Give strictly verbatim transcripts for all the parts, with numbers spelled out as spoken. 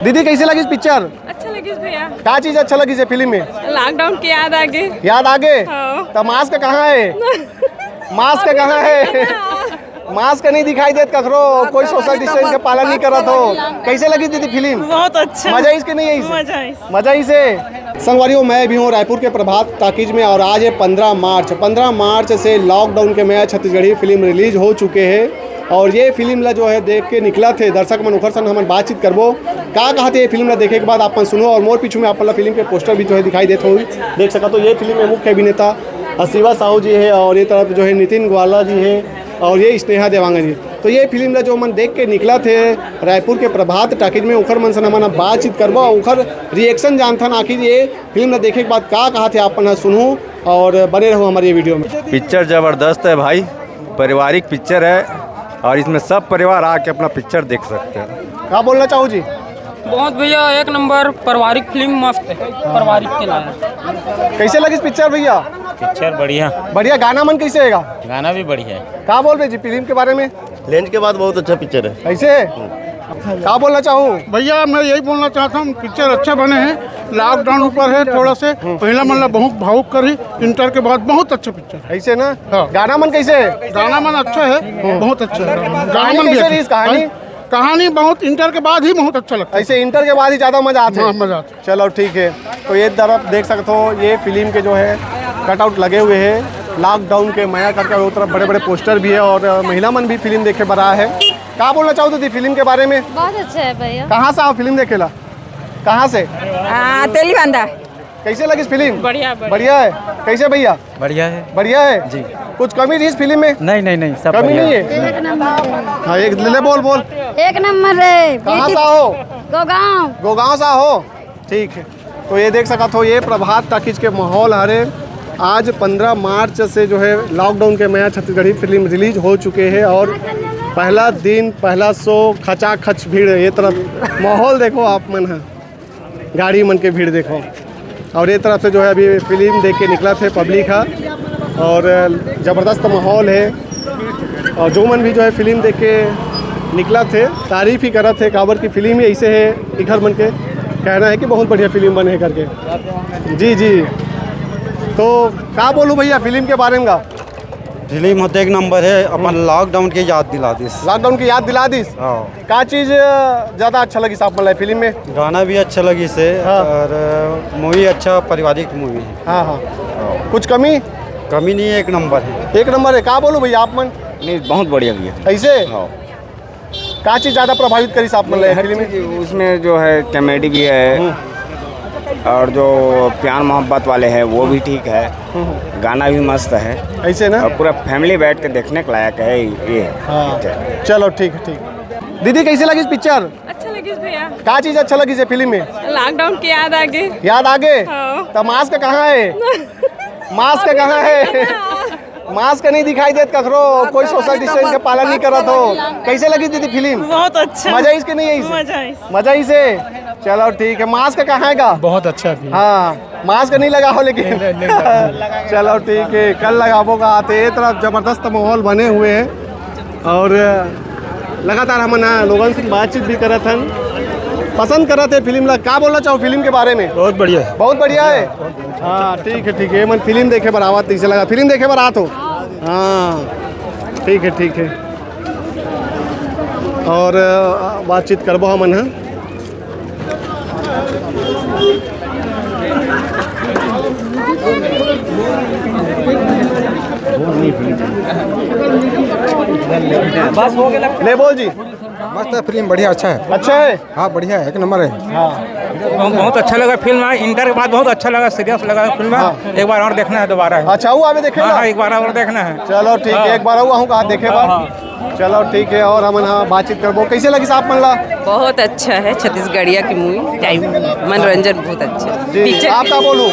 दीदी, कैसे लगिस पिक्चर? अच्छा लगिस भैया। का चीज अच्छा लगिस ये फिल्म में? लॉकडाउन के याद आ गे। याद आ गे? हाँ। त मास्क कहाँ है? मास्क कहाँ है? मास्क नहीं दिखाई देत कखरो, कोई सोशल डिस्टेंस के पालन नहीं करत हो। कैसे लगिस दीदी फिल्म? बहुत अच्छा। मजा आइस के नहीं आइस? मजा आइस। मजा आइस हे। संगवारियों, मैं भी हूँ रायपुर के प्रभात टाकीज में और आज है पन्द्रह मार्च। पन्द्रह मार्च से लॉकडाउन के मया छत्तीसगढ़ी फिल्म रिलीज हो चुके हैं और ये फिल्म ला जो है देख के निकलत हे दर्शक मन, ओखर संग हमन बातचीत करबो। का कहत हे ये फिल्म ला देखे के बाद आप मन सुनो और मोर पीछू में आप मन ला फिल्म के पोस्टर भी जो है दिखाई देत होही, देख सकत हो। ये फिल्म में मुख्य अभिनेता शिवा साहू जी है और ये तरफ जो है नितिन ग्वाला जी है और ये स्नेहा देवांगन जी। तो ये फिल्म ला जो मन देख के निकलत हे रायपुर के प्रभात टाकीज में, ओखर मन से हमन बातचीत करबो, ओखर रिएक्शन जानथन, आखिर ये फिल्म ला देखे के बाद का कहत हे आप मन ह सुनहू और बने रहो हमारे ये वीडियो में। पिक्चर जबरदस्त है भाई, पारिवारिक पिक्चर है और इसमें सब परिवार आके अपना पिक्चर देख सकते हैं। का बोलना चाहू जी? बहुत भैया, एक नंबर पारिवारिक फिल्म मस्त है, पारिवारिक के लायक। कैसे लगिस पिक्चर भैया? पिक्चर बढ़िया। बढ़िया। गाना मन कैसे हेगा? गाना भी बढ़िया है। का बोलबे जी फिल्म के बारे में? लेंस के बाद बहुत अच्छा पिक्चर है। ऐसे? का बोलना चाहू? भैया, मैं यही बोलना चाहता हूँ, पिक्चर अच्छा बने है, लॉकडाउन ऊपर है थोड़ा से, पहला मन ला बहुत भावुक करी, इंटर के बाद बहुत अच्छा पिक्चर है। ऐसे ना? हाँ। गाना मन कैसे है? गाना मन अच्छा है, बहुत अच्छा है। गाना कहानी मन भी कैसे अच्छा रही इस कहानी? है। कहानी बहुत इंटर के बाद ही बहुत अच्छा लगता है। ऐसे इंटर के बाद ही ज्यादा मजा आता है। हाँ, मजा आता है। चलो ठीक है, तो ये तरफ देख सकते हो, ये फिल्म के जो है कटआउट लगे हुए हैं लॉकडाउन के मया करके, वो तरफ बड़े बड़े पोस्टर भी है और महिला मन भी फिल्म देखे बर आए हैं। का बोलना चाहू दीदी फिल्म के बारे में? बहुत अच्छा है भैया। कहाँ से आओ फिल्म देखेला? कहाँ से? आ, तेलीबांधा। कैसे लगिस फिल्म? बढ़िया, बढ़िया। बढ़िया है। कैसे भैया? बढ़िया है। बढ़िया है। जी। कुछ कमी रही इस फिल्म में? नहीं, नहीं, नहीं, सब कमी बढ़िया नहीं है। है। हाँ, एक ले, ले, बोल, बोल। एक नंबर रे। कहाँ से आओ? गोगांव। गोगांव से आओ। ठीक है। तो ये देख सकत हो, ये प्रभात टाकीज के माहौल हरे। आज पन्द्रह मार्च से जो है लॉकडाउन के मया छत्तीसगढ़ी फिल्म रिलीज हो चुके हैं और पहला दिन, पहला शो, खचाखच भीड़। ये तरफ माहौल देखो आप मन ह, गाड़ी मन के भीड़ देखो। और ये तरफ से जो है अभी फिल्म देख के निकलत हे पब्लिक ह और जबरदस्त माहौल है। और जो मन भी जो है फिल्म देख के निकलत हे, तारीफ ही करत हे, काबर की फिल्म ही ऐसे है, इखर मन के कहना है कि बहुत बढ़िया फिल्म बने है करके। जी, जी। तो का बोलूँ भैया फिल्म के बारे में का? फिल्म होते एक नंबर है, अपन लॉकडाउन के याद दिला दिस। लॉकडाउन की याद दिला दिस? हाँ। का चीज ज्यादा अच्छा लगिस आप मन ला फिल्म में? गाना भी अच्छा लगिस हे हाँ। और मूवी अच्छा, पारिवारिक मूवी है। हाँ, हाँ। कुछ कमी? कमी नहीं है, एक नंबर है। एक नंबर है। का बोलूँ भैया आप मन? नहीं, बहुत बढ़िया भैया। ऐसे? हाँ। का चीज ज्यादा प्रभावित करिस आप मन ला ये हर फिल्म में? चीज, उसमें जो है कॉमेडी भी है हम्म। और जो प्यार मोहब्बत वाले हैं वो भी ठीक है, हम्म। गाना भी मस्त है। ऐसे ना? और पूरा फैमिली बैठ के देखने के लायक है ये। हाँ। पिक्चर। चलो ठीक है, ठीक। दीदी कैसे लगिस पिक्चर? अच्छा लगिस भैया। का चीज अच्छा लगिस ये फिल्म में? लॉकडाउन के याद आ गे। याद आ गे? हाँ। त मास्क कहाँ है? मास्क कहाँ है? मास्क नहीं दिखाई देत कखरो, कोई सोशल डिस्टेंस के पालन नहीं करत हो। कैसे लगिस दीदी फिल्म? बहुत अच्छा। मजा आइस के नहीं आइस? मजा आइस। मजा आइस हे? चलो ठीक है, मास्क कहाँ है का? बहुत अच्छा फिल्म। हाँ, मास्क नहीं लगा हो लेकिन। नहीं, नहीं, नहीं लगा। चलो ठीक है, कल लगाबो का आते। ये तरफ जबरदस्त माहौल बने हुए हैं और लगातार हमन ह लोगन से बातचीत भी करत हन, पसंद करत हे फिल्म ला। का बोलना चाहो फिल्म के बारे में? बहुत बढ़िया है। बहुत बढ़िया है। हाँ, ठीक है, ठीक है। ये मन फिल्म देखे बर आवत, इसे लगा फिल्म देखे बर आत हो। हाँ, ठीक है, ठीक है। और अ, बातचीत करबो हमन ह। ले बोल जी। मस्त है फिल्म, बढ़िया, अच्छा है। अच्छा है? हाँ, बढ़िया है, एक नंबर है। हाँ। बहुत, बहुत अच्छा लगा फिल्म, हाँ, इंटर के बाद बहुत अच्छा लगा, सीरियस लगा फिल्म, हाँ। एक बार और देखना है दोबारा। अच्छा, वो आवे देखे हाँ, ना? हाँ, एक बार और देखना है। चलो ठीक है, हाँ। एक बार वो आहूँ कहा देखे हाँ, बार। हाँ। चलो ठीक है, और हमन हाँ बातचीत करबो। कैसे लगिस आप मन ला? बहुत अच्छा है छत्तीसगढ़िया की मूवी, टाइम मनोरंजन बहुत अच्छा। जी, पिक्चर आप का बोलू?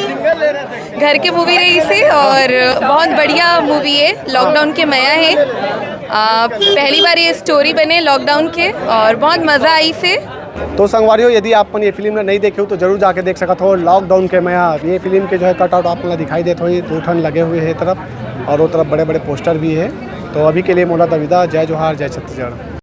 घर के मूवी रहिस हे और बहुत बढ़िया मूवी है, लॉकडाउन के मया है। आ, पहली बार ये स्टोरी बने लॉकडाउन के और बहुत मजा आइस हे। तो संगवारियों, यदि आप मन ये फिल्म ला नहीं देखे हो तो जरूर जाके देख सकत हो, लॉकडाउन के मया। ये फिल्म के जो है कटआउट आप मन ला दिखाई देत होही, दो ठन लगे हुए हैं ये तरफ और वो तरफ बड़े बड़े पोस्टर भी है। तो अभी के लिए मोला दविदा, जय जोहार, जय छत्तीसगढ़।